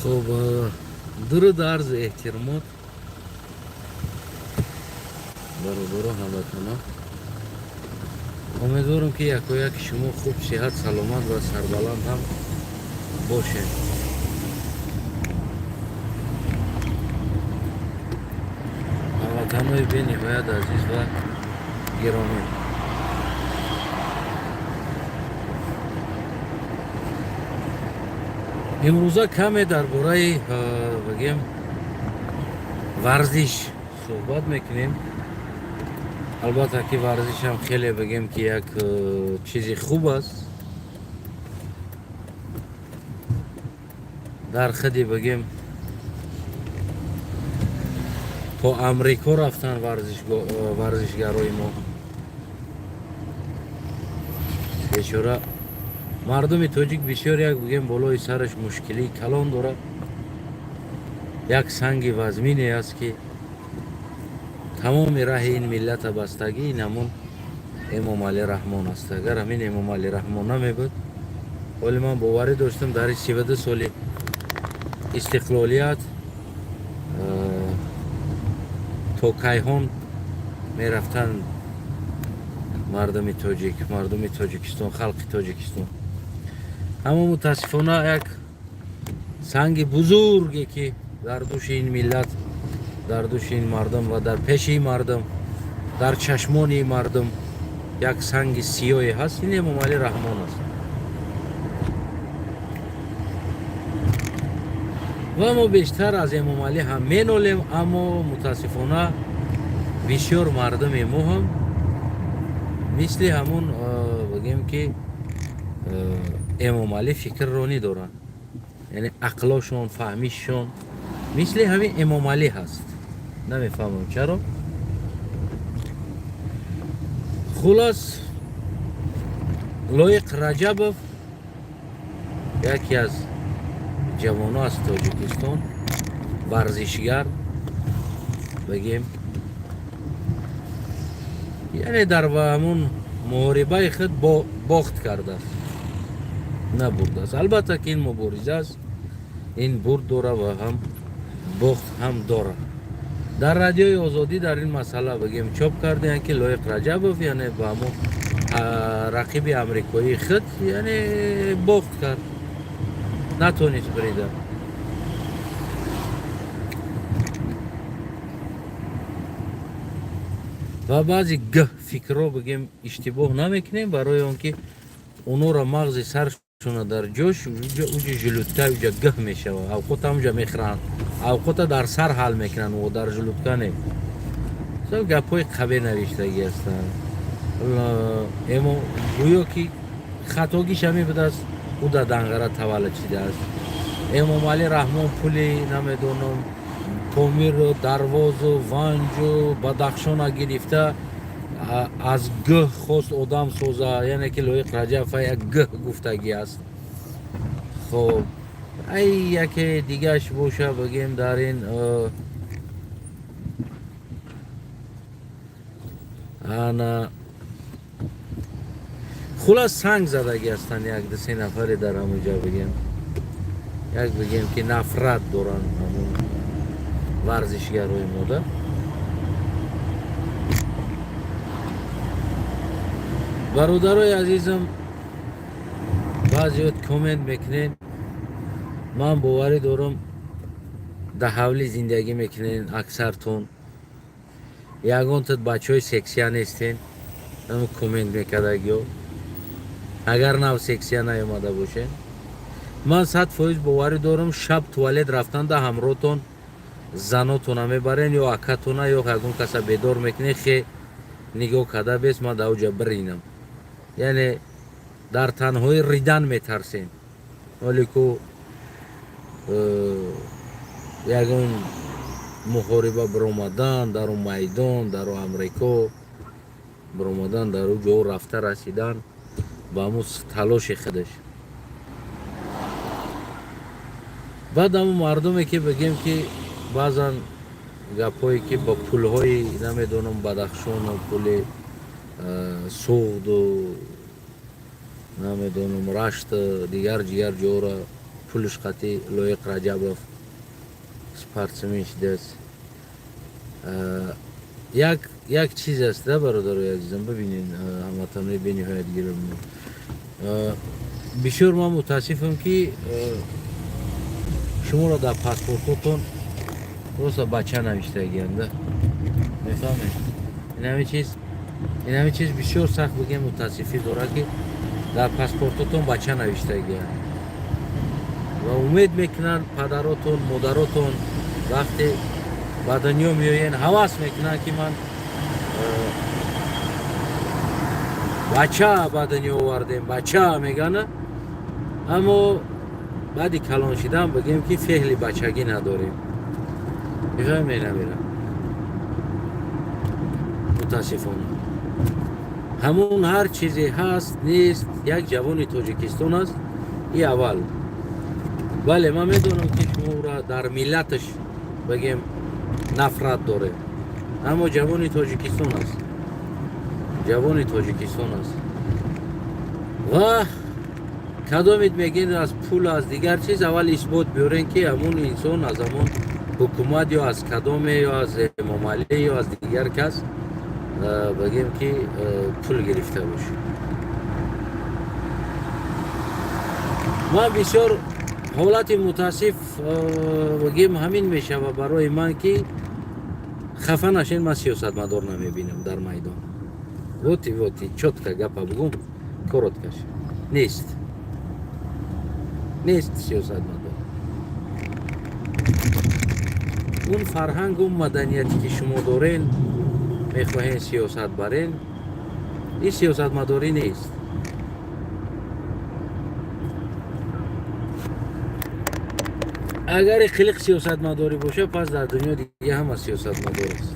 Хуб, дуруд, арзу эҳтиромот, бародаро, ҳамватанон. Умедворам, ки якояки шумо хуб, сиҳат, саломат ва сарбаланд ҳам бошед. Ҳамватанои бениҳоят азиз ва гиромӣ, имрӯза каме дар бораи, бигем, варзиш суҳбат мекунем. Албатта, ки варзишам хеле, бигем, ки як чизи хуб аст дар худи, бигем, то Амрико рафтан варзишгарои мо. Бечора мардуми тоҷик бисёр як, бигем, болои сараш мушкилии калон дорад. Як санги вазмине аст, ки тамоми раҳи ин миллата бастагӣ, ин ҳамун Эмомалӣ Раҳмон аст. Агар ҳамин Эмомалӣ Раҳмон намебуд, ҳоли ман боварӣ доштам, дар 32 соли истиқлолият то кайҳон мерафтанд мардуми тоҷик, мардуми Тоҷикистон, халқи Тоҷикистон. Аммо мутаассифона як санги бузурге, ки дар дӯши ин миллат, дар дӯши ин мардум ва дар пеши ин мардум, дар чашмони ин мардум як санги сиёҳе ҳаст, ин Эмомалӣ Раҳмон аст. Ва мо бештар аз Эмомалӣ ҳам менолем, аммо мутаассифона бисёр мардуми мо ҳам мисли ҳамун, бигем, ки Эмомалӣ фикрронӣ доранд, яъне ақлошон, фаҳмишшон мисли ҳамин Эмомалӣ ҳаст. Намефаҳмам чаро. Хулос, Лоиқ Раҷабов, яке аз ҷавоно аз Тоҷикистон, варзишгар, бигем, яъне дар ҳамун муҳорибаи худ бохт кардааст, набурдааст. Албатта, ки ин мубориза аст, ин бурд дора ва ҳам бохт ҳам дорад. Дар Радиои Озодӣ дар ин масъала, бигем, чоп кардем, ки Лоиқ Раҷабов, яъне ба ҳамун рақиби амрикоии худ, яъне бохт кард, натонист бирида. Ва баъзи фикрро, бигем, иштибоҳ намекунем, барои он ки онора мағзи саршона дар ҷош, уҷа желудка, уҷа гӯҳ мешавад, авқота ҳамуҷа мехӯранд, авқота дар сар ҳал мекунанд, о дар желудка не. Гапҳои қабе навиштагӣ ҳастанд. Эмо гӯё ки хатогиш ҳамин будааст, ӯ дар Данғара таваллуд шидааст. Эмомалӣ Раҳмон пули, намедонам, Помиру Дарвозу Ванҷу Бадахшона гирифта, аз гӯҳ хост одам соза, яъне ки Лоиқ Раҷабов як гӯҳ гуфтагӣ аст. Хоб, ай яке дигаш боша, бигем, дар ин ана, хулос, санг задагӣ ҳастанд як ду се нафаре дар ҳамуҷа, бигем, як, бигем, ки нафрат доранд ҳамун варзишгарои мода. Бародарои азизам, баъзеёт коммент мекунед, ман боварӣ дорам, дар ҳавлӣ зиндагӣ мекунед аксартон, ягонта бачаҳои сексия нестен. Ҳамн коммент мекардагиё, агар нав сексия наёмада бошед, ман 100% боварӣ дорам, шаб туалет рафтанда ҳамроҳтон занотона мебарен ё акатона, ё ягон каса бедор мекунед, хе нигоҳ карда бес, ман дар оҷа биринам. Яъне дар танҳоӣ ридан метарсем, оле ку ягон муҳориба биромадан дар майдон, дар Амрико биромадан, дар ӯ ҷо рафта расидан ба ҳамун талоши худаш. Баъд ҳамун мардуме, ки, бигем, ки баъзан гапҳое, ки ба пулҳои, намедонам, Бадахшону пули Суғду, намедонам, Рашту дигар ҷора Пулш қати Лоиқ Раҷабов спортсмен шидааст. Як чиз аст да, бародарои азизам, бибинед, ҳамватанои бениҳоят гиромӣ, бисёр ман мутаассифам, ки шуморо дар паспортотон просто бача навиштагианда, мефаҳмед? Инами чиз бисёр сахт, бигем, мутаассифӣ дорад, ки дар паспортотон бача навиштагианд ва умед мекунанд падаротон, модаротон, вақте ба дунё меоянд, ҳавас мекунанд, ки ман бача ба дунё овардем, бача мегӯянд. Аммо баъди калон шидан, бигем, ки феҳли бачагӣ надорем, мефаҳмед? Намера, мутаассифона, ҳамун ҳар чизе ҳаст, нест, як ҷавони Тоҷикистон аст. И аввал, бале, ман медонам, ки шумо ӯра дар миллаташ, бигем, нафрат дорем, аммо ҷавони Тоҷикистон аст, ҷавони Тоҷикистон аст. Ва кадомед мегӯед аз пул, аз дигар чиз, аввал исбот биёрен, ки ҳамун инсон аз ҳамон ҳукумат ё аз кадоме, ё аз Эмомалӣ, ё аз дигар кас, бигем, ки пул гирифта бошад. Ман бисёр ҳолати мутаассиф, бигем, ҳамин мешава барои ман, ки хафа нашен, ман сиёсатмадор намебинам дар майдон. Вот и вот и чётко гапа бугум, коротко ш, нест, нест сиёсатмадор. Он фарҳангу маданияте, ки шумо дорен, мехоҳен сиёсат барен, ин сиёсатмадорӣ нест. Агар қилиқ сиёсатмадорӣ боша, пас дар дунё дига ҳама сиёсатмадор аст.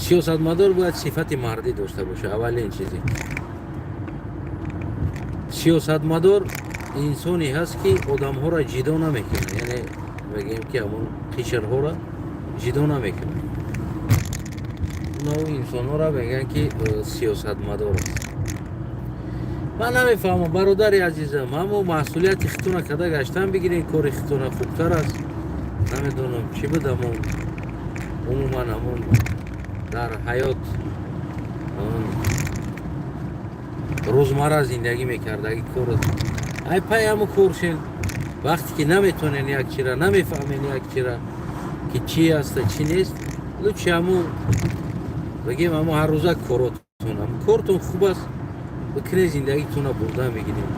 Сиёсатмадор бояд сифати мардӣ дошта боша. Аввалин чизе, сиёсатмадор инсоне ҳаст, ки одамҳоро ҷидо намекунад, яъне мегӯем, ки ҳамон қишрҳоро ҷидо намекунад. Нав инсонҳоро мегӯянд, ки сиёсатмадор аст. Ман намефаҳмам, бародари азизам, ҳамо маҳсулияти хитуна када гаштан бигирен, кори хитуна хубтар аст. Намедонам, чӣ буд, ҳамон умуман ҳамон дар ҳаёт рӯзмарра зиндагӣ мекардаги кор, ай пай ҳамо кор шен. Вақте ки наметонен як чира, намефаҳмен як чира, ки чӣ аста, чӣ нест, лучше ҳамо, бигем, ҳамо ҳаррӯза коротон, кортон хуб аст, бикунед, зиндагитона бурда мегирем.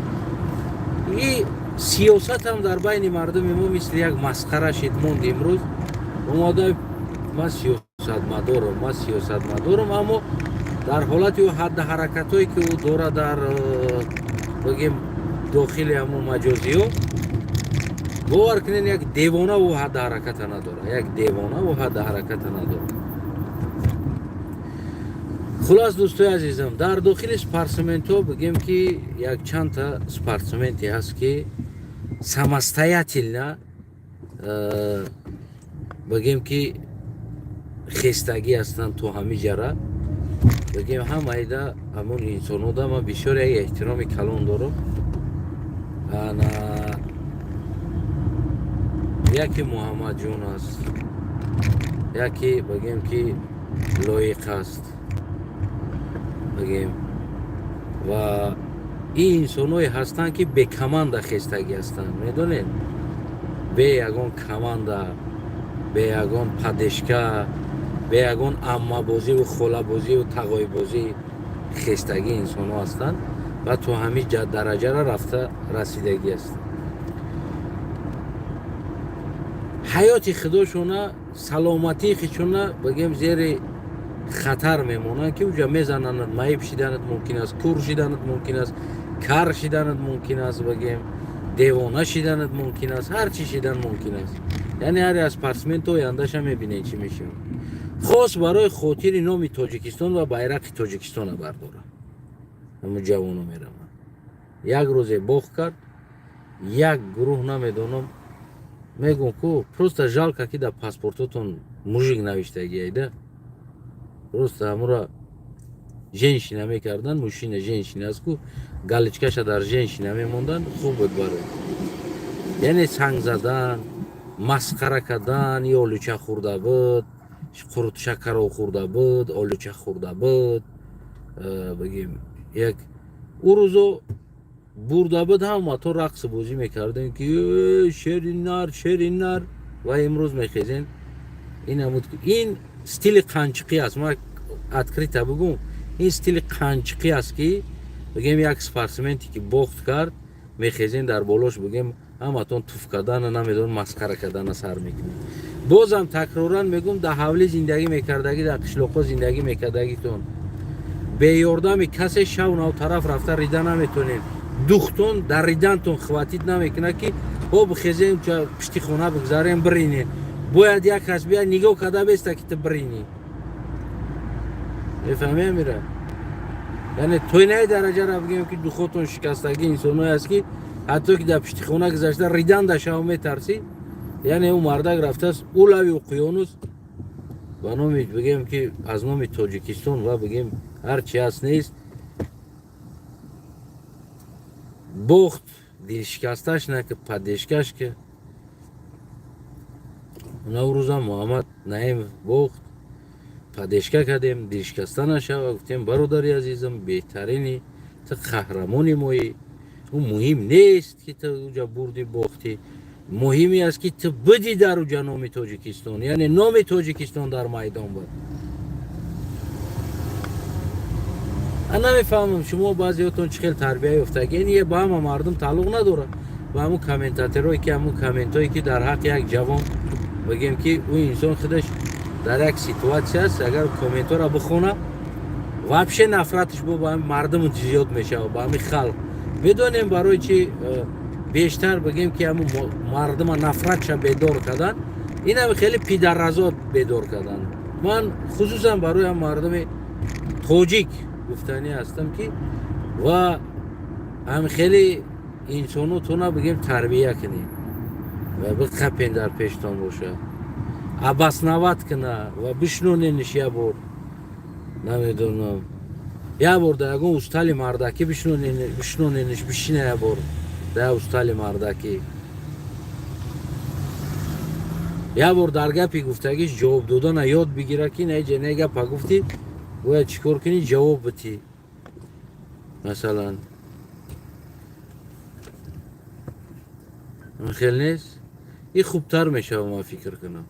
И сиёсатам дар байни мардуми мо мисли як масхара шид, монд. Имрӯз омода, ман сиёсатмадорам, ман сиёсатмадорам, аммо дар ҳолати ӯ ҳадда ҳаракатҳое, ки ӯ дорад дар, бигем, дохили ҳамон маҷозиҳо, бовар кунед, як девона ӯ ҳадда ҳараката надорад, як девона ӯ ҳадда ҳараката надорад. Хулас, дӯстои азизам, дар дохили спортсментҳо, бигем, ки якчандта спортсменте ҳаст, ки самостоятельно, бигем, ки хестагӣ ҳастанд то ҳами ҷара. Бигем, ҳамаида ҳамон инсонҳода ман бисёр як эҳтироми калон дорам. Ана яке Муҳаммадҷон аст, яке, бигем, ки Лоиқ аст, бигем. Ва ин инсонҳое ҳастанд, ки бе команда хестагӣ ҳастанд, медонед, бе ягон команда, бе ягон поддержка, бе ягон аммабозиву холабозиву тағойбозӣ хестагӣ инсонҳо ҳастанд ва то ҳамин дараҷара рафта расидагӣ ҳастанд. Ҳаёти худошона, саломатии худшона, бигем, зери хатар мемонанд, ки уҷа мезананд, маиб шиданат мумкин аст, кур шиданат мумкин аст, кар шиданат мумкин аст, бигем, девона шиданат мумкин аст, ҳар чӣ шидан мумкин аст. Яъне ҳар як спортсмен то ояндаша мебинед, чӣ мешавад. Хос барои хотири номи Тоҷикистон ва байрақи Тоҷикистона бардорад, ҳамун ҷавоно мераванд. Як рӯзе боғ кард як гурӯҳ, намедонам, мегӯм ку, просто жалко, ки дар паспортотон мужик навиштагиайда. Просто ҳамура Женщина мекардан, мужчина женщина аст ку, галочкаша дар женщина мемондан, хуб буд барои. Яъне санг задан, масхара кардан, ё олуча хӯрда буд, қурут шакаро хӯрда буд, олуча хӯрда буд, бигем, як ӯ рӯзо бурда буд, ҳама то рақс бозӣ мекардем, ки шери нар, шери нар. Ва имрӯз мехезем, ин ин стили қанчиқӣ аст. Ман открыто бигӯм, ин стили қанчиқӣ аст, ки бигем, як спортсменте ки бохт кард, мехезем, дар болош, бигем, ҳаматон туф кардана, намедонам, масхара кардана сар мекунем. Бозам такроран мегӯм, дар ҳавлӣ зиндагӣ мекардагӣ, дар қишлоқҳо зиндагӣ мекардагитон, беёрдами касе шав нав тараф рафта рида наметонед. Духтон дар ридантон хватит намекунад, ки ҳо бихезем, пишти хона бигзарем, биринем. Бояд як кас бия, нигоҳ карда беста, ки ту биринӣ. Мефаҳми, амира? Яъне то инаи дараҷара бигем, ки духотон шикастагӣ инсонҳое аст, ки ҳатто ки дар пишти хона гузашта ридан да шав метарсӣ. Яъне ӯ мардак рафтааст ӯ лави уқёнус ба номи, бигем, ки аз номи Тоҷикистон ва, бигем, ҳар чи ҳаст нест, бохт, дилшикасташ наки, поддержкаш ки. Наврӯзам Муҳаммад Наимов бохт, поддержка кардем, дилшикаста нашава, гуфтем: «Бародари азизам, беҳтарини ту, қаҳрамони моӣ. Ӯ муҳим нест, ки ту уҷа бурди, бохтӣ, муҳиме аст, ки ту бидӣ дар уҷа номи Тоҷикистон, яъне номи Тоҷикистон дар майдон буд». А намефаҳмам, шумо баъзеҳотон чӣ хел тарбия ёфтагӣ. Ин ба ҳама мардум тааллуқ надорад, ба ҳамун комментаторое ки, ҳамун комментое ки дар ҳаққи як ҷавон, бигем, ки ӯ инсон худаш дар як ситуатсия аст, агар комментҳоро бихона, вообще нафраташ бо ба мардум зиёд мешавад, ба ҳамин халқ. Медонем, барои чи бештар, бигем, ки ҳамун мардума нафратша бедор кардан, инам хеле пидарразот бедор кардан. Ман хусусан барои ҳам мардуми тоҷик гуфтанӣ ҳастам, ки ва ҳам хеле инсонотона, бигем, тарбия кунем ва биқапен, дар пештон боша, обосновать куна ва бишнонениш. Я бор, намедонам, як бор дар ягон устали мардакӣ бишнонениш, бишина як бор дар устали мардакӣ, як бор дар гапи гуфтагиш ҷавоб додана ёд бигира, ки не, не гапа гуфтӣ, бояд чӣ кор кунӣ, ҷавоб битӣ. Масалан, хел нест, и хубтар мешава, ман фикр кунам.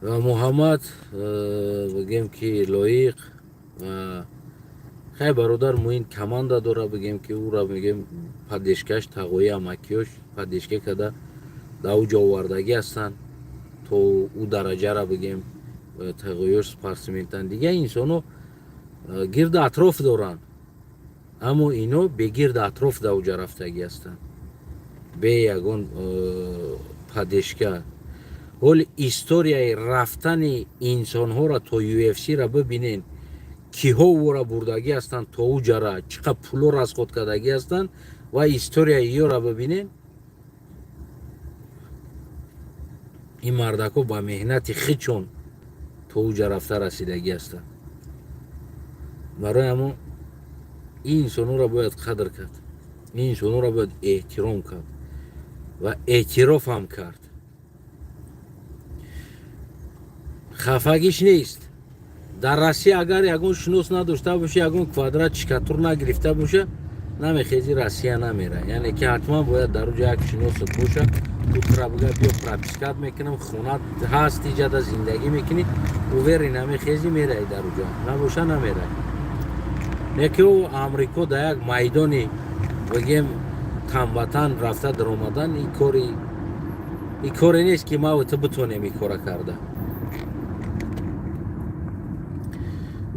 Ва Муҳаммад, бигем, ки лоиқ, хай, бародар муин команда дора, бигем, ки ӯра, мегем, поддержкаш тағои амакиёш поддержка карда, дар ӯ ҷо овардагӣ ҳастанд то ӯ дараҷара, бигем, тағоёш спортсментан. Дигар инсоно гирду атроф доранд, аммо ино бегирду атроф дар уҷа рафтагӣ ҳастанд, бе ягон поддержка. Ҳоли историяи рафтани инсонҳоро то UFC-ра бибинен, киҳо ӯра бурдагӣ ҳастанд то ӯ ҷара, чӣ қадр пуло расход кардагӣ ҳастанд ва историяи ёра бибинен. Ин мардакҳо ба меҳнати хичон то ӯ ҷа рафта расидагӣ ҳастанд. Барои ҳамон ин инсонҳоро бояд қадр кард, ин инсонҳоро бояд эҳтиром кард ва эътирофам кард. Хафагиш нест. Дар Россия агар ягон шинос надошта боша, ягон квадрат шикатур нагирифта боша, намехези, Россия намера. Яъне ки ҳатман бояд дар уҷа як шиносат боша, утра бига: «Биё, пропискат мекунам, хона ҳаст, иҷада зиндагӣ мекунӣ». Увери намехези, мераи дар уҷа, набоша, намерай. Не ки ӯ Амрико дар як майдони, бигем, танбатан рафта даромадан, ин коре нест, ки ма ту битонем ин кора карда.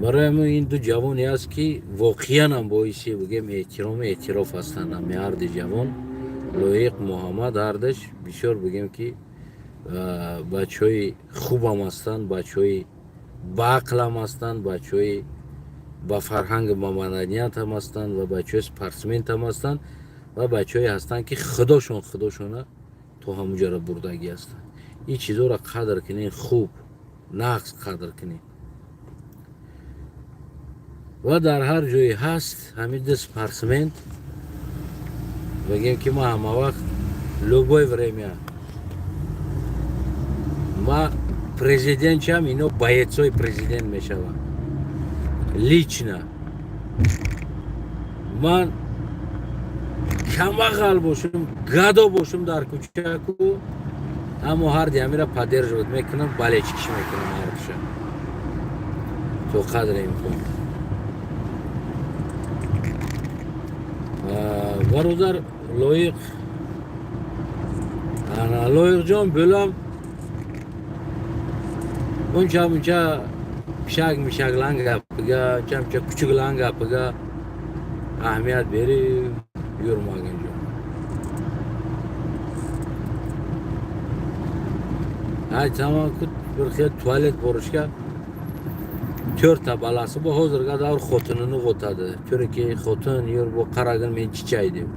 Барои ҳамин ин ду ҷавоне аст, ки воқеанам боиси, бигем, эҳтирому эътироф ҳастанд. Ҳами ҳарди ҷавон, Лоиқ, Муҳаммад, ҳардаш бисёр, бигем, ки бачаҳои хубам ҳастанд, бачаҳои баақлам ҳастанд, бачаҳои ба фарҳангу ба маданиятам ҳастанд ва бачаҳои спортсментам ҳастанд ва бачаҳое ҳастанд, ки худошон худошона то ҳамуҷаро бурдагӣ ҳастанд. Ин чизҳоро қадр кунед, хуб нағз қадр кунед. Ва дар ҳар ҷое ҳаст ҳамин ду спортсмен, бигем, ки ма ҳама вақт, любое время ма президент чам, ино боец ои президент мешаванд. Лично ман камағал бошум, гадо бошум дар кӯчаку, аммо ҳарди ҳамира поддерживать мекунам, болельщик иш мекунам ҳардуша то қадри имкон. Бародар Лоиқ, Лоиқҷон, бӯлам, унча мунча пишак мишаклан gapiga, uncha muncha kuchuklan gapiga ahamiyat berib yurmagin, jon. Aytamanku, bir xil tualet borishga to'rtta balasi bor, hozirgi davr xotinini o'tadi. To'raki xotin yur, bu qaragin, men chichay deb.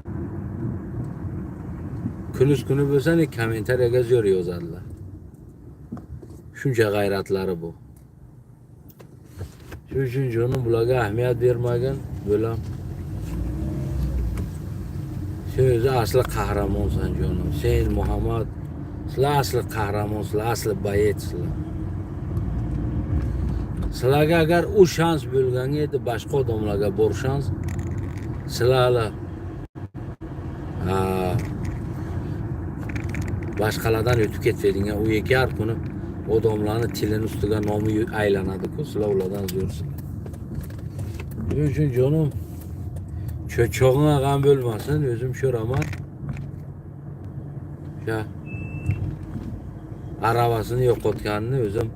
Kunduz kuni bo'lsa, комментария ga zo'r yozadilar. Shuncha g'ayratlari bu. Shuning uchun, jonim, bularga ahamiyat bermagin, bo'lam. Sen o'zi asli qahramonsan, jonim. Sen, Muhammad, sizlar asli qahramonsizlar, asli боец sizlar. Sizlarga agar u shans bo'lgan edi, boshqa odamlarga bor shans, sizlar boshqalardan o'tib ketadigan u ikki har kuni odamlarni tilini ustiga nomi aylanadi-ku, sizlar ulardan zo'rsizlar. Shuning uchun, jonim, cho'chog'ingga g'am bo'lmasin, o'zim ko'raman. O'sha aravasini yo'qotganini o'zim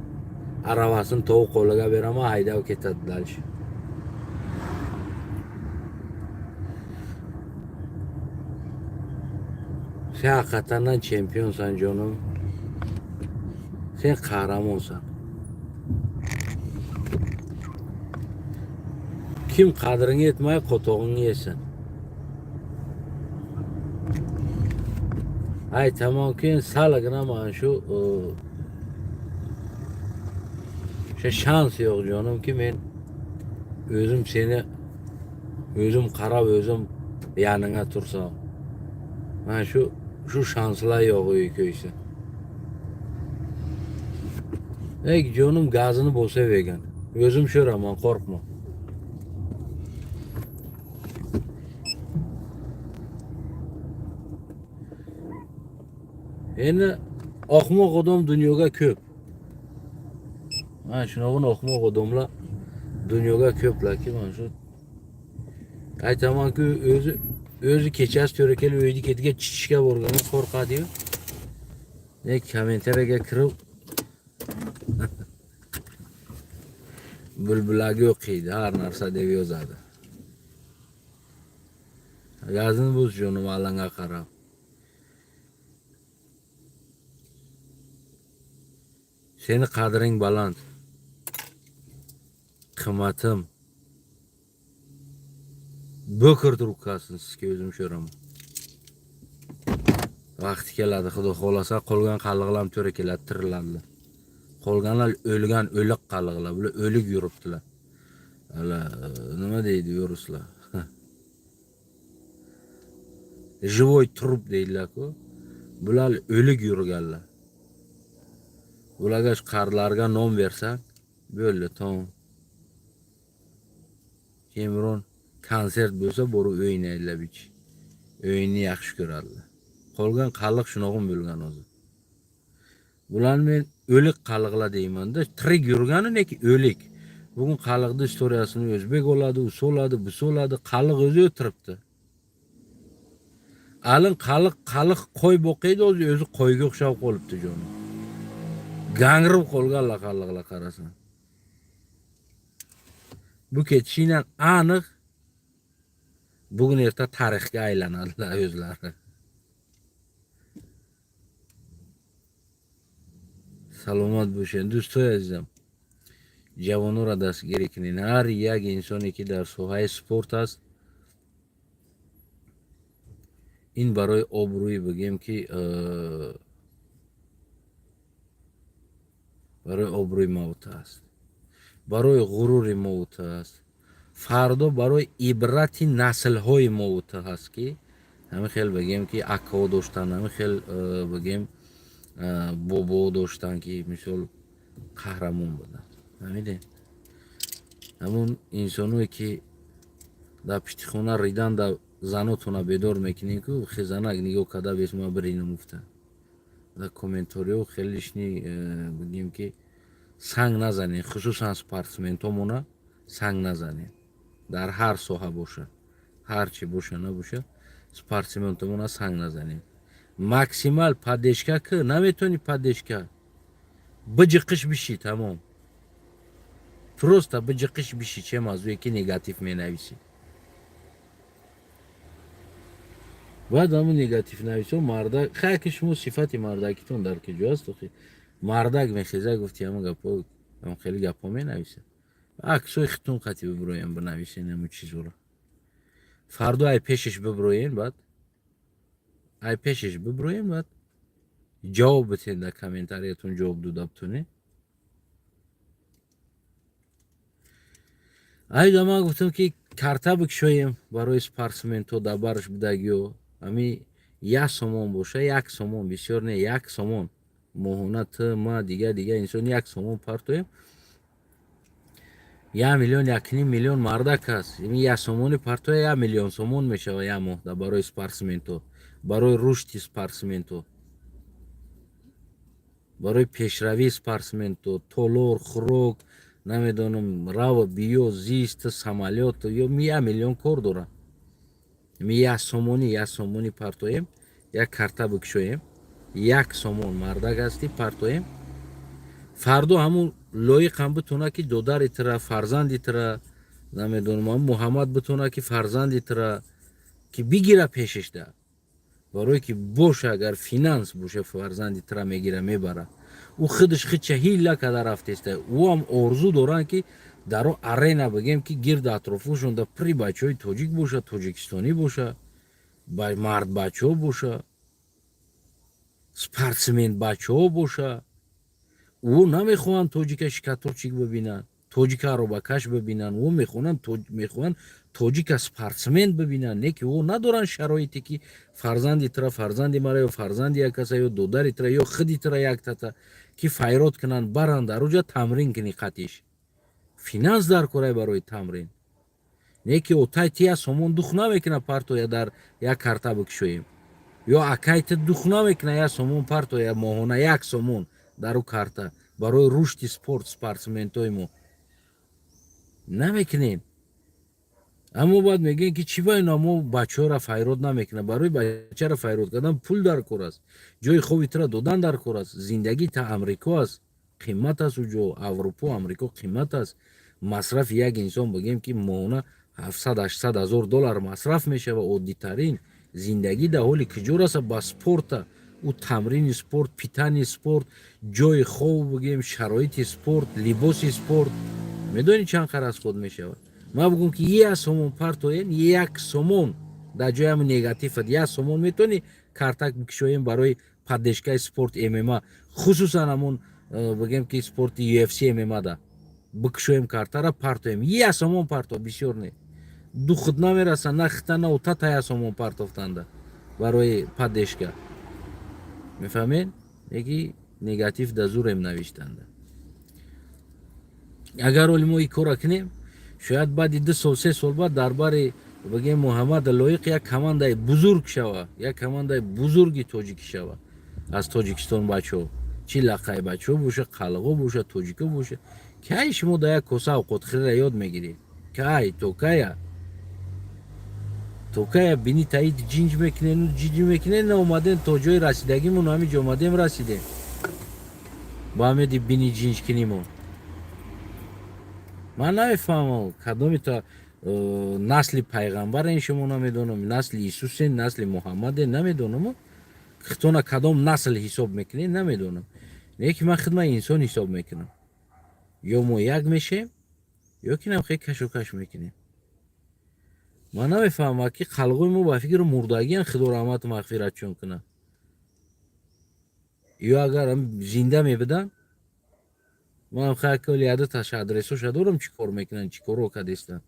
aravasini tovuq qo'liga beraman, haydab ketadi дальше. Sen haqiqatan chempionsan, jonim. Sen qahramonsan. Kim qadringga yetmay qo'tog'ingni yesin. Aytamanki, salgina mana shu o'sha shans yo'q, jonimki, men o'zim seni o'zim qarab, o'zim yoningga tursam. Mana shu shanslar yo'q uy ko'ysa. Ey jonim, gazini bosavergin. O'zim sho'raman, qo'rqma. Endi ahmoq odam dunyoga ko'p. Mana shunaqa ahmoq odamlar dunyoga ko'plarki, mana shu aytamanku, o'zi kechasi to'ra kelib uyni ketiga chichishga borgani qo'rqadiyu. Ne комментария ga kirib bulbulaga o'qiydi, har narsa deb yozadi. Gazini bos, jonim, alanga qarab. Seni qadring baland. Qimmatim. Bo'kir trubkasini sizga o'zim sho'raman. Vaqti keladi, xudo xohlasa, qolgan qalliqlar ham to'ra keladi, tiriladilar. Qolganlar o'lgan o'lik qalliqlar, bular o'lik yuribdilar. Ala nima deydi ruslar? Живой труп deydilar-ku. Bular o'lik yurganlar. Bularga shu qarilarga nom bersang, bo'ldi, tamom. Keyin biron konsert bo'lsa, borib o'ynaydilar bich. O'yinni yaxshi ko'radilar. Qolgan qalliq shunaqa bo'lgan o'zi. Bularni men o'lik qalliqlar deyman-da, tirik yurgani lekin o'lik. Bugun qalliqni история sini o'zbek oladi, u soladi, bu soladi, qalliq o'zi o'tiribdi. Alin qalliq qalliq qo'y boqiydi, o'zi o'zi qo'yga o'xshab qolibdi, jonim. Gangirib qolganlar qalliqlar, qarasan. Bu ketishingdan aniq bugun erta tarixga aylanadilar o'zlari. Salomat bo'ling, do'stlar azizam. Ҷавононро дастгирӣ кунед. Ҳар як инсоне ки дар соҳаи спорт аст, ин барои обрӯи, бигем ки, барои обрӯи мавт аст, барои ғурури мавт аст. Фардо барои ибрати наслҳои мову ту ҳаст, ки ҳамин хел бигем, ки акао доштан, ҳамин хел бигем, бобо доштан, ки мисол қаҳрамон буданд. Фаҳмидем? Ҳамун инсоное, ки дар пишти хона ридан, да занотона бедор мекунем, ку хезанак нигоҳ карда бес ма биринам гуфта. Дар комментариҳо хеле лишний бигем, ки санг назанем, хусусан спортсментомона санг назанем. Дар ҳар соҳа боша, ҳар чи боша набоша, спортсментомона санг назанем. Максимал поддержка ки наметавонӣ, поддержка биҷиқиш бишӣ, тамом. Просто биҷиқиш бишӣ, чем аз ӯе ки негатив менависӣ. Баъд ҳамун негативнависо мардак хай, ки шумо сифати мардакитон дар киҷо аст? Охи мардак мехеза, гуфти, ҳамун гапҳо, ҳам хеле гапҳо менависад. Аксои хитун қати биброем, бинависен ҳамун чизоро. Фардо ай пешаш биброен, баъд ай пешаш биброем, баъд ҷавоб битен, дар комментариятон ҷавоб дода битонед. Айда ман гуфтам, ки карта бикушоем барои спортсментҳо, дар барш будагиё. Ҳами 1 сомон боша, 1 сомон, бисёр не, 1 сомон моҳона, т ма, дига дига инсон 1 сомон партоем, 1 миллион, 1,5 миллион мардак аст. 1 сомони партоя, 1 миллион сомон мешава як моҳ да барои спортсментҳо, барои рушди спортсментҳо, барои пешравии спортсментҳо. Толор, хӯрок, намедонам, рав биё, зист, самолёт, ё 1 миллион кор дорад. 1 сомонӣ, 1 сомонӣ партоем, як карта бикушоем, 1 сомон, мардак ҳастӣ, партоем. Фардо ҳамун лоиқам битона, ки додари тира, фарзанди тира, намедонам, ҳамун Муҳаммад битона, ки фарзанди тира ки бигира пешашда, барое ки боша. Агар финанс боша, фарзанди тира мегира, мебара. Ӯ худаш худча ҳилла када рафтеста. Ӯ ҳам орзу доранд, ки дар о арена, бигем, ки гирду атрофушон да при бачаҳои тоҷик боша, тоҷикистонӣ боша, мардбачаҳо боша, спортсмен бачаҳо боша. Ӯ намехоҳанд тоҷика шикаторчик бибинанд, тоҷика аробакаш бибинанд. Ӯ мехоҳанд тоҷика спортсмен бибинанд. Не ки ӯ надоранд шароите, ки фарзанди тира, фарзанди мара ё фарзанди як каса ё додари тира ё худи тира як тата ки файрод кунанд, баранд, дар уҷа тамрин кунӣ қатиш. Финанс дар корай барои тамрин. Не ки отай ти 1 сомон дух намекуна партоя, дар як карта бикушоем, ё акай ти дух намекуна 1 сомон партоя моҳона, 1 сомон дар ӯ карта барои рушди спорт, спортсментҳои мо намекунем. Аммо баъд мегӯем, ки чӣ ба ино мо бачаҳоро файрод намекунам. Барои бачаро файрод кардан пул дар кор аст, ҷои хоби тура додан дар кор аст. Зиндагӣ та Амрико аст, қимат аст. Уҷо Аврупо, Амрико қимат аст. Масрафи як инсон, бигӯем, ки моҳона 700-800 ҳазор доллар масраф мешава, оддитарин зиндагӣ. Дар ҳоли куҷо раса ба спорта? Ӯ тамрини спорт, питание спорт, ҷои хоб, бигӯем, шароити спорт, либоси спорт, медонӣ чанд қар расход мешавад? Ман бигӯм, ки 1 сомон партоен, 1 сомон дар ҷои ҳами негативат, 1 сомон метавонӣ картак бикушоем барои поддержкаи спорт ММА, хусусан ҳамун бигӯем, ки спорти UFC, ММА да бикушоем, картара партоем, 1 сомон парто, бисёр не, ду худ намераса, на хита, на утата, 1 сомон партофтанда барои поддержка. Мефаҳмед? Неки негатив да зурем навиштанда. Агар оли мо ин кора кунем, шояд баъди 2 сол, 3 сол баъд дар бари, бигем, Муҳаммад Лоиқ як командаи бузург шава, як командаи бузурги тоҷикӣ шава. Аз Тоҷикистон бачаҳо, чӣ лақай бачаҳо боша, қалғо боша, тоҷико боша. Кай шумо дар як коса овқотхӯриро ёд мегиред? Кай то кая, то кая бини таид ҷинҷ мекунену ҷинҷ мекунен? Наомадем то ҷои расидагимон, ҳамин ҷо омадем, расидем ба ҳамеди бини ҷинҷ кинимон. Ман намефаҳмам, кадоми то насли пайғамбарен шумо, намедонам, насли Исусен, насли Муҳаммаден, намедонам, хитона кадом насл ҳисоб мекунед, намедонам. Не ки ман худма инсон ҳисоб мекунам. Ё мо як мешем, ё ки нам хеле кашокаш мекунем. Ман намефаҳмам, ки қалғои мо ба фикри мурдагиан, худо раҳмату мағфиратчон кунад, ё агар зинда мебуданд, ман хаколи адаташ адресоша дорам, чӣ кор мекунанд, чӣ корро кардестанд.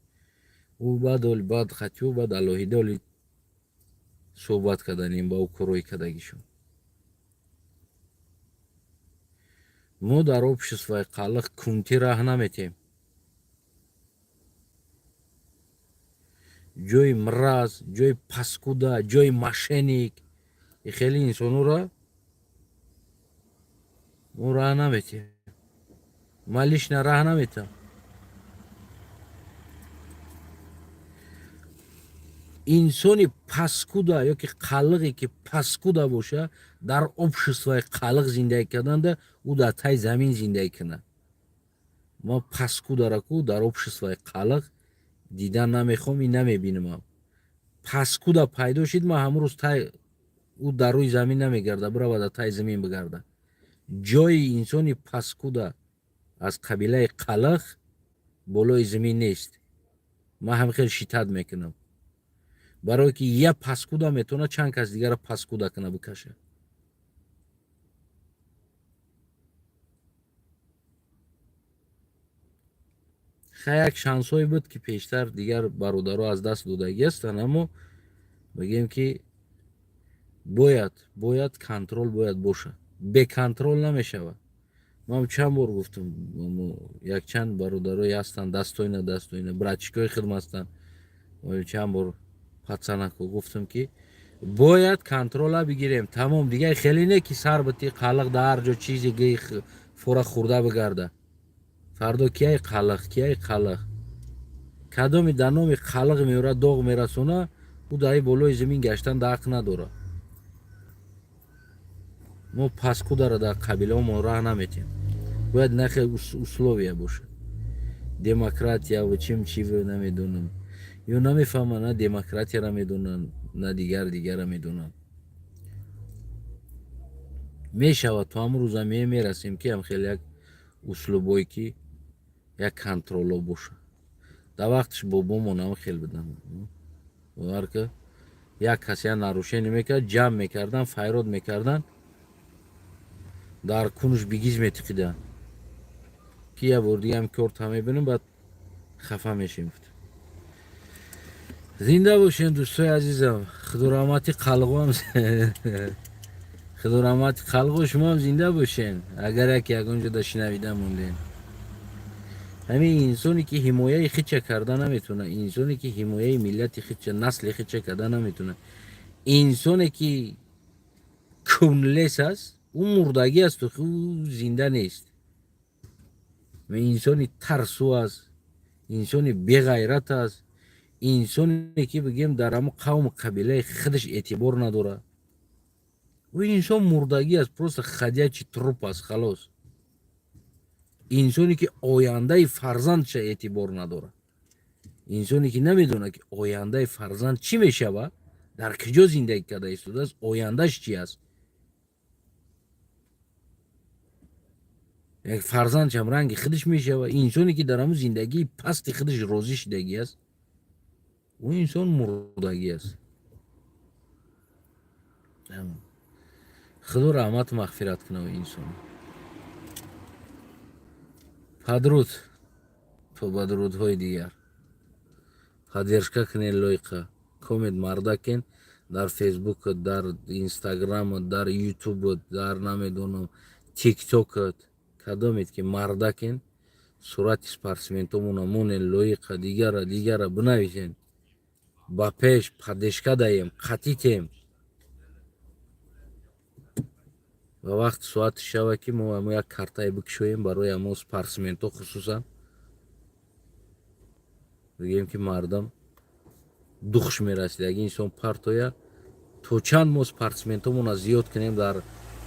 Ӯ баъд оли баъд хати ӯ баъд алоҳида оли суҳбат карданем ба ӯ корҳои кардагишон. Мо дар обществои қалиқ кунтӣ раҳ наметем. Ҷои мраз, ҷои паскуда, ҷои мошенник, и хеле инсонура мо раҳ наметем. Ман лично раҳ наметам. Инсони паскуда ёки қалиқе ки паскуда боша, дар обществои қалиқ зиндагӣ карданда, ӯ дар таи замин зиндагӣ кунад. Ман паскудара ку дар обществои қалиқ дидан намехоҳам и намебинамам. Паскуда пайдо шид, ман ҳамон рӯз тай ӯ дар рӯи замин намегарда, бирава дар таи замин бигарда. Ҷои инсони паскуда аз қабилаи қалиқ болои замин нест. Ман ҳам хел шитат мекунам. Барое ки я паскуда метавонад чанд кас дигара паскуда куна, бикаша. Хай, як шансҳое буд, ки пештар дигар бародаро аз даст додагӣ ҳастанд, аммо мегӯем, ки бояд контрол бояд бошад. Беконтрол намешавад. Ман чанд бор гуфтам, якчанд бародарое ҳастанд, дастойна дастойна братчикои хидм ҳастанд. Чанд бор пацанако гуфтам, ки бояд контрола бигирем, тамом. Дигар хеле не ки сар бити қалиқ дар ҳар ҷо чизе гии фора хӯрда бигарда. Фардо кияй қалиқ, кияй қалиқ, кадоми дар номи қалиқ меорад, доғ мерасона, ӯ дар болои замин гаштан да ҳақ надорад. Мо паскудара дар қабилаҳомон раҳ наметем. Бояд нахе условия бошад. Демократия ва чим чи намедонам, ё намефаҳманд, на демократияра медонанд, на дигар дигара медонанд. Мешавад, то ҳамон рӯза мерасем, ки ҳам хеле як услубое, ки як контроло бошад. Дар вақташ бобомон ҳам хел буданд. Ҳар як кас як нарушение мекард, ҷамъ мекарданд, файрод мекарданд, дар кунуш бигиз метиқиданд, ки як бор дига ҳам корта мебинем, баъд хафа мешем. Зинда бошем, дӯстои азизам. Худораҳмати қалғоам, худораҳмати қалғо, шумоам зинда бошен. Агар як ягон ҷода шинавида мондем, ҳамин инсоне ки ҳимояи хича карда наметавона, инсоне ки ҳимояи миллати хича, насли хича карда наметавона, инсоне ки кунлес аст, ӯ мурдагӣ асту, ӯ зинда нест. Инсони тарсу аст, инсони беғайрат аст, инсоне ки бигем дар ҳамо қавму қабилаи худаш эътибор надорад, ӯ инсон мурдагӣ аст, просто ходячий труп аст, халос. Инсоне ки ояндаи фарзандша эътибор надорад, инсоне ки намедонад, ки ояндаи фарзанд чӣ мешавад, дар куҷо зиндагӣ карда истодааст, ояндаш чи аст, як фарзандшам ранги худаш мешавад, инсоне ки дар ҳамун зиндагии пасти худаш розӣ шудагӣ аст, ӯ инсон мурдагӣ аст. Худо раҳмату мағфират кунад ӯ инсон. Падруд, то ба дурудҳои дигар. Поддержка кунед лоиқа, комед мардакен дар Фейсбук, дар Инстаграм, дар Ютуб, дар намедонам Тиктокат, кадомед ки мардакен, сурати спортсментомона монен, лоиқа, дигара дигара бинависен. Ба пеш поддержка даем, қатитем. Ва вақти соати шава, ки мо ҳамо як картае бикушоем барои ҳамо спортсментҳо, хусусан бигӯем, ки мардам духш мерасид, аги инсон партоя. То чанд мо спортсментҳомона зиёд кунем, дар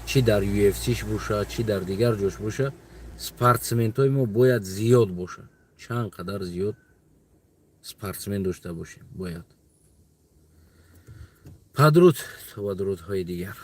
чӣ дар UFC-ш боша, чӣ дар дигар ҷош боша, спортсментҳои мо бояд зиёд бошад. Чанд қадар зиёд спортсмен дошта бошем бояд. Падруд, то ба дурудҳои дигар.